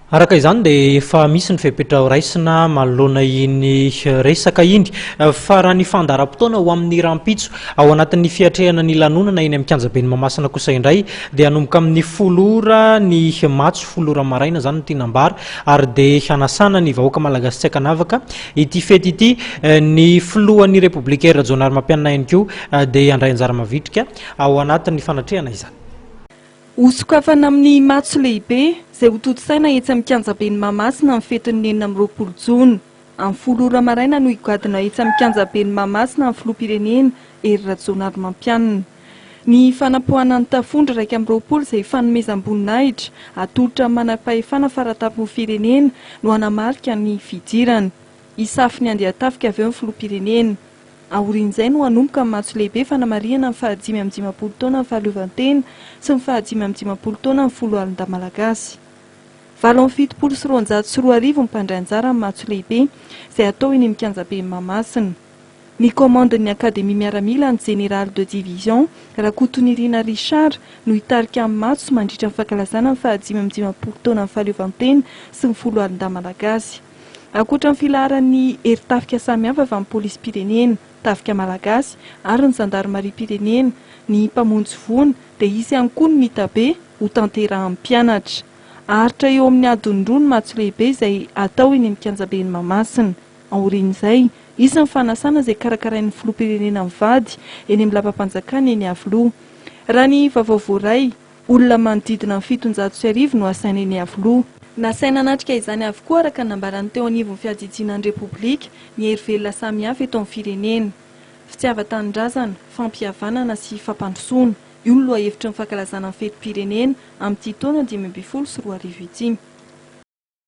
Araka izany dia efa misy ny fepetra horaisina manoloana iny resaka iny. Fa raha ny fandaharam-potoana ho amin'ny rahampitso ao anatin'ny fiatrehana ny lanonana eny amin'ny kianjaben'i Mahamasina kosa indray dia hanomboka amin'ny 10 ora ny matso, 10 ora maraina izany no tiana ambara, ary dia hanasana ny vahoaka malagasy tsy ankanavaka ity fety ity. Ny filohan'ny Repoblika Hery Rajaonarimampianina ihany koa dia handray anjara mavitrika ao anatin'ny fanatrehana izany. Hosokafana amin'ny matso lehibe izay hotontosaina etsy amin'ny kianjaben'i Mahamasina ny fetin'ny 26 jona. Amin'ny 10 ora maraina no higadona etsy amin'ny kianjaben'i Mahamasina ny filoham-pirenena Hery Rajaonarimampianina. Ny fanapoahana ny tafondro 21 izay fanomezam-boninahitra atolotra amin'ny manam-pahefana faratampon'ny firenena no hanamarika ny fidirana. Hisafo ny andian-tafika avy eo ny filoham-pirenena. Aorian'izay no hanomboka ny matso lehibe fanamarihana ny faha-55 taonan'ny fahaleovantena sy ny faha-55 taonan'ny foloalindahy malagasy. 278 ny mpandray anjara amin'ny matso lehibe izay hatao eny amin'ny kianjaben'i Mahamasina. Ny kaomandin'ny Akademia miaramila ny Jeneraly de division Rakotonirina Richard no hitarika ny matso mandritra ny fankalazana ny faha-55 taonan'ny fahaleovantena sy ny foloalindahy malagasy. Ankoatra ny filaharan'ny hery tafika samihafa avy amin'ny polisim-pirenena, tafika malagasy ary ny zandarimariam-pirenena, ny mpamonjy voina, dia hisy ihany koa ny mitabe ho tanterahan'ny mpianatra. Haharitra eo amin'ny adiny roa ny matso lehibe izay hatao eny amin'ny kianjaben'i Mahamasina. Aorian'izay, hisy ny fanasana izay karakarain'ny filoham-pirenena mivady eny amin'ny lapam-panjakana eny Iavoloha. Raha ny vaovao voaray, Olona manodidina ny 1700 no asaina eny Iavoloha. Nasaina hanatrika izany avokoa araka ny nambaran'ny teo anivon'ny fiadidiana ny Repoblika ny hery velona samihafa eto amin'ny firenena. Fitiavan-tanindrazana, fampihavanana sy fampandrosoana, io no lohahevitry ny fankalazana ny fetim-pirenena amin'ity taona 2015 ity.